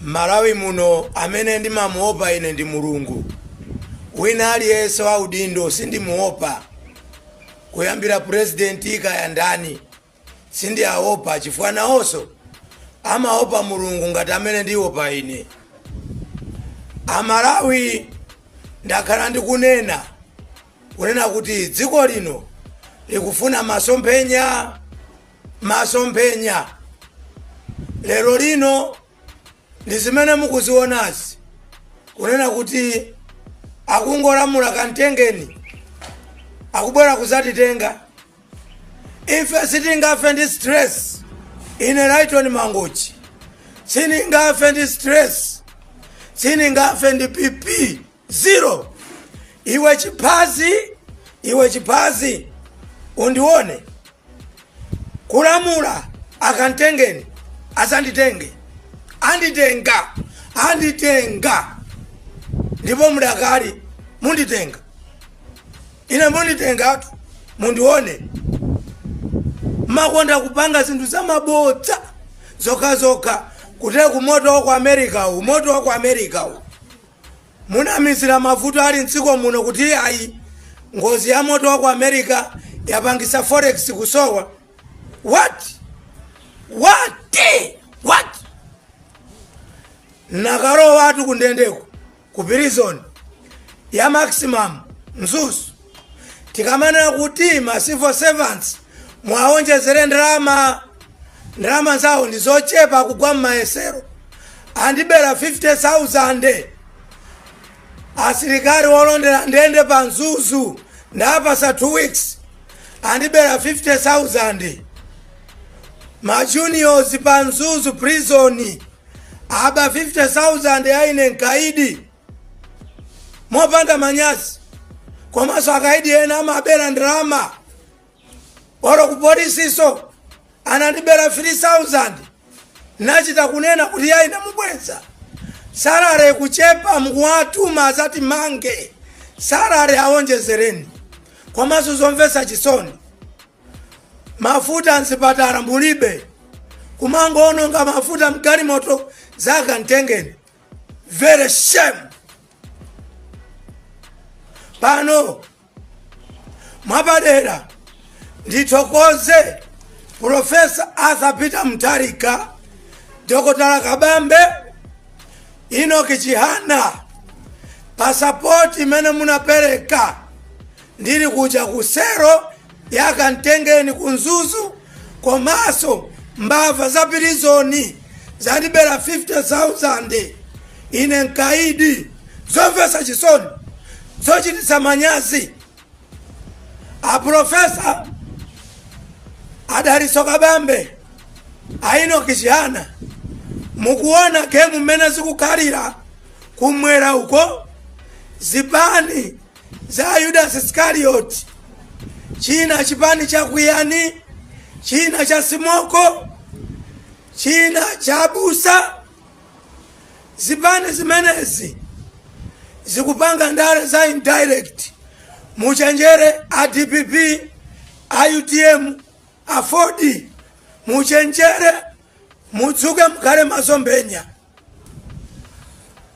M'Malawi muno amene ndimamuopa ine ndi Mulungu. Wina aliyense wa udindo sindimuopa, kuyambira purezidenti kaya ndani, sindiaopa chifukwa nawonso amaopa Mulungu ngati amene ndiopa ine. Amalawi, ndakhala ndikunena kunena kuti dziko lino likufuna masomphenya, masomphenya. Lero lino ndi zimene mukuzionazi, kunena kuti akungolamula kamtengeni, akubwera kuzatitenga. Ife sitingafe ndi stress. Ine Lighton Mangochi sindingafe ndi stress, sindingafe ndi BP zero. Iwe chiphazi, iwe chiphazi, undione kulamula akantengeni, asanditenge, anditenga, anditenga, ndipo mudakali munditenga ine, munditengatu, mundione. Makonda kupanga zinthu zamabodza zokhazokha. Kutera ku moto wa ku America u moto wa ku America u munamizira mavuto ali mdziko muno kuti ayi, ngozi ya moto wa ku America yapangisa forex kusowa. What, what, what? Nakalowa atu kundendeko, ku prison ya maximum Mzuzu. Tikamanena kuti ma civil servants mwaonjezere ndalama, ndalama zawo ndi zochepa, kugwa mmayesero, andibera 50,000. Asilikali olondera ndende pa Mzuzu ndapasa 2 weeks, andibera 50,000. Ma juniors pa Mzuzu prison aba 50,000 aine mkaidi, mopanda manyazi. Komanso akaidi ena amabera ndalama. Olo ku polisiso anandibera 3000, nachita kunena kuti yayi, namubweza. Salary kuchepa, mukuwatuma azati mange, salary awonjezereni. Komanso zomvetsa chisoni, mafuta mzipatala mulibe, kumangoononga mafuta mgalimoto zakamtengeni. Very shame. Pano mwapadera ndithokoze Professor Arthur Peter Mutharika, Dr Kabambe, Enoch Chihana pa support imene munapereka ndili kuja ku cell yakamtengeni ku Mzuzu. Komanso mbava za prison zandibera 50,000 ine mkaidi. Zomvetsa chisoni, zochititsa manyazi. Aprofesa Adaliso Kabambe, a Enoch Chihana, mukuona game mmene zikukhalira kumwera uko, zipani za Judas Iscariot, china chipani cha Kwiyani, china cha Simoko, china cha Busa. Zipani zimenezi zikupanga ndale za indirect. Muchenjere a DPP, a UTM, a Ford, muchenjere, mudzuke, mukhale masomphenya.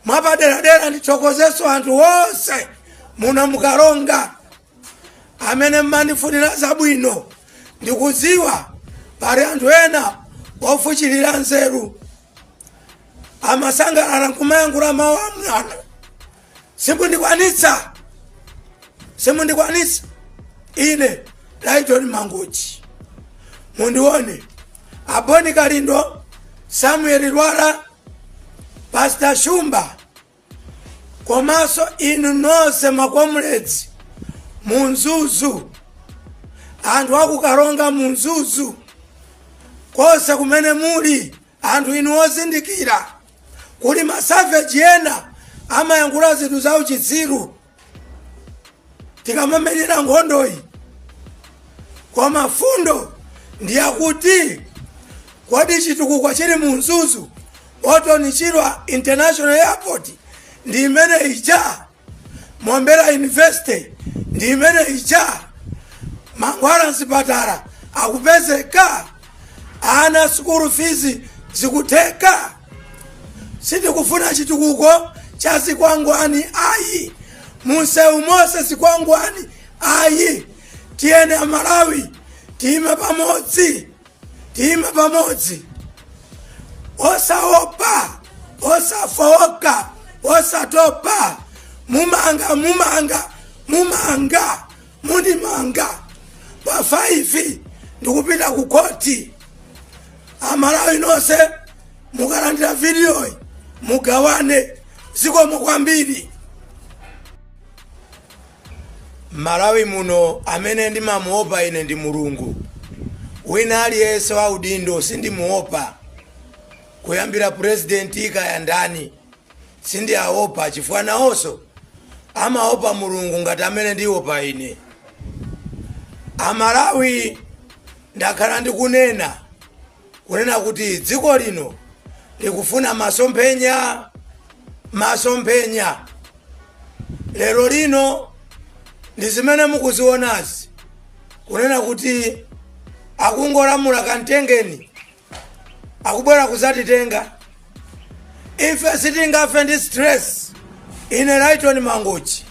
Mwapaderadera ndithokozeso anthu onse muno muKaronga amene mmandifunira zabwino. Ndikudziwa pali anthu ena ofuchilira nzeru, amasangalala nkumayankhula mawu amwana. Simundikwanitsa, simundikwanitsa ine Lighton Mangochi. Mundione Aboni Kalindo, Samuel Lwara, Pastor Shumba, komanso inu nonse ma comrades muMzuzu, anthu akuKaronga, muMzuzu konse kumene muli, anthu inu ozindikira. Kuli ma savage ena amayankhula zinthu za uchitsiru tikamamenyera nkhondoyi, koma fundo ndiyakuti kodi chitukuko chili mu Mzuzu, Orton Chirwa International Airport ndi imene ija, Mombera University ndi imene ija, mankhwala mzipatala akupezeka, ana school fees zikutheka. Sitikufuna chitukuko cha zikwangwani ayi, munsewu mose zikwangwani ayi. Tiyeni Amalawi, tiyime pamodzi, tiyime pamodzi, osaopa, osafowoka, osatopa. Mumanga, mumanga, mumanga, mundimanga pa 5, ndikupita ku khoti. Amalawi nonse, mukalandira vidiyoyi mugawane. Zikomo kwambiri. Malawi muno, amene ndimamuopa ine ndi Mulungu. Wina aliyense wa udindo sindimuopa, kuyambira purezidenti kaya ndani, sindiaopa chifukwa nawonso amaopa Mulungu ngati amene ndiopa ine. Amalawi, ndakhala ndikunena kunena kuti dziko lino likufuna masomphenya, masomphenya. Lero lino ndi zimene mukuzionazi, kunena kuti akungolamula kamtengeni, akubwera kuzatitenga ife. Sitingafe ndi stress. Ine Lighton Mangochi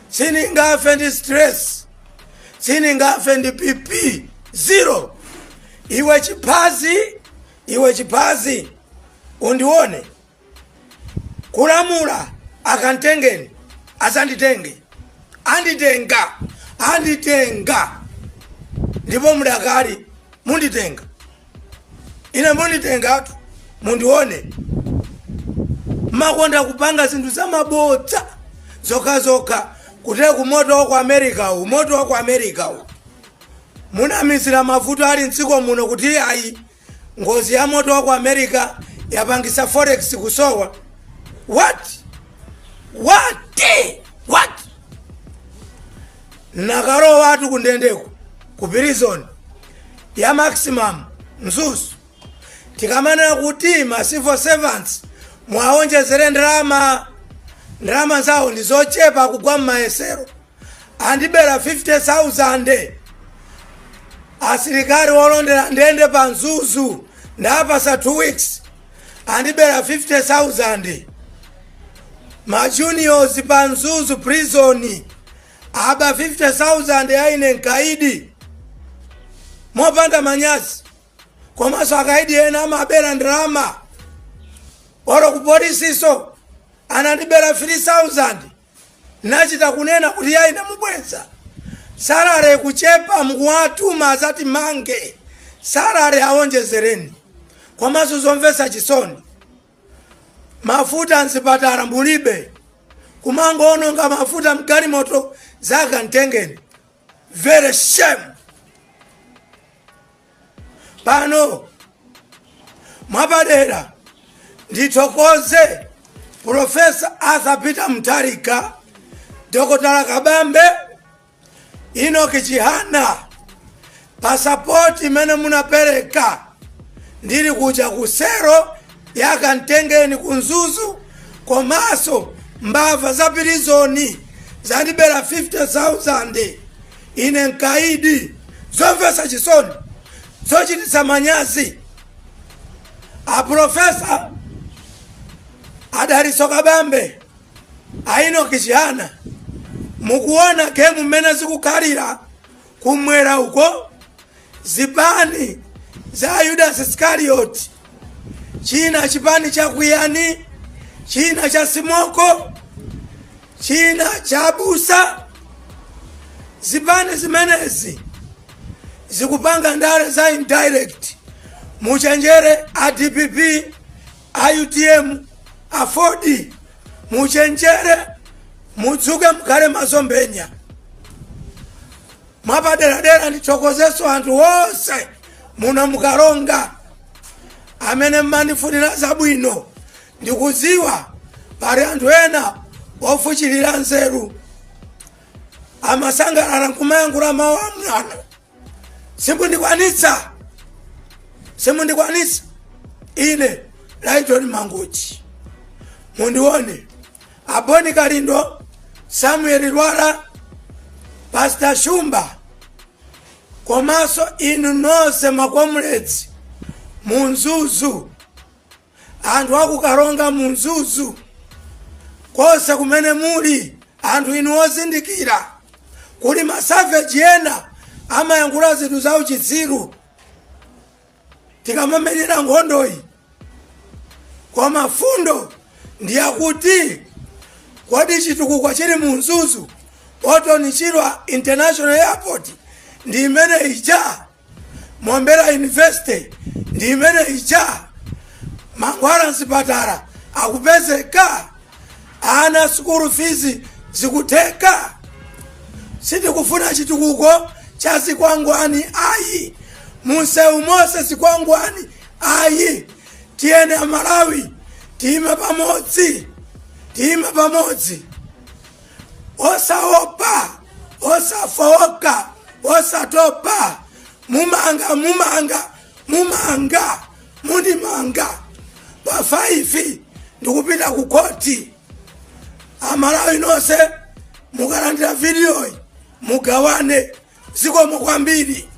sindingafe ndi stress, sindingafe ndi BP zero. Iwe chiphazi, iwe chiphazi, undione kulamula. Akantengeni asanditenge, anditenga, anditenga, ndipo mudakali munditenga ine, munditengatu, mundione. Makonda kupanga zinthu zamabodza zokhazokha. Kutee kumoto wa ku America uwu, moto wa ku America uwu, munamizira mavuto ali mdziko muno kuti ayi, ngozi ya moto wa ku America yapangisa forex kusowa. What, what, what? Nakalowa atu kundendeko, ku prison ya maximum Mzuzu. Tikamanena kuti ma civil servants mwaonjezere ndalama, ndalama zawo ndi zochepa, kugwa mmayesero, andibera 50,000. Asilikali olondera ndende pa Mzuzu ndapasa 2 weeks, andibera 50,000. Ma juniors pa Mzuzu prison aba 50,000 aine nkaidi mopanda manyazi. Komanso akaidi ena amabera ndalama. Olo ku polisiso anandibera 3000, nachita kunena kuti yayi, namubweza. Salary kuchepa, mukuwatuma azati mange, salary awonjezereni. Komanso zomvetsa chisoni, mafuta mzipatala mulibe, kumangoononga mafuta mgalimoto zakamtengeni. Very shame. Pano mwapadera ndithokoze Professor Arthur Peter Mutharika, Dr Kabambe, Enoch Chihana pa support imene munapereka ndili kuja ku cell yakamtengeni ku Mzuzu. Komanso mbava za prison zandibera 50,000 ine nkaidi. Zomvetsa chisoni, zochititsa manyazi. Aprofesa Adaliso Kabambe, a Enoch Chihana, mukuona game mmene zikukhalira kumwera uko, zipani za Judas Iskariot, china chipani cha Kwiyani, china cha Simoko, china cha Busa. Zipani zimenezi zikupanga ndale za indirect. Muchenjere a DPP, a UTM, a Ford, muchenjere, mudzuke, mukhale masomphenya. Mwapaderadera ndithokozeso anthu onse muno mukalonga amene mmandifunira zabwino. Ndikudziwa pali anthu ena ofuchilira nzeru, amasangalala nkumayankhula mawu amwano. Simundikwanitsa, simundikwanitsa ine Lighton Mangochi. Mundione Aboni Kalindo, Samuel Lwara, Pastor Shumba, komanso inu nonse ma comrades mu Mzuzu. Anthu akukaronga mu Mzuzu konse kumene muli, anthu inu ozindikira, kuli masaveji ena amayankhula zinthu za uchitsiru tikamamenyera nkhondoyi. Koma fundo ndiyakuti, kodi chitukuko chili mu Mzuzu, Orton Chirwa International Airport ndi imene ija, Mombera University ndi imene ija, mankhwala mzipatala akupezeka, ana school fees zikutheka? Sitikufuna chitukuko cha zikwangwani ayi, munsewu monse zikwangwani ayi. Tiyeni Amalawi, tiyime pamodzi, tiyime pamodzi, osaopa, osafowoka, osatopa. Mumanga, mumanga, mumanga, mundimanga pa 5, ndikupita ku khoti. Amalawi nonse, mukalandira vidiyoyi mugawane. Zikomo kwambiri.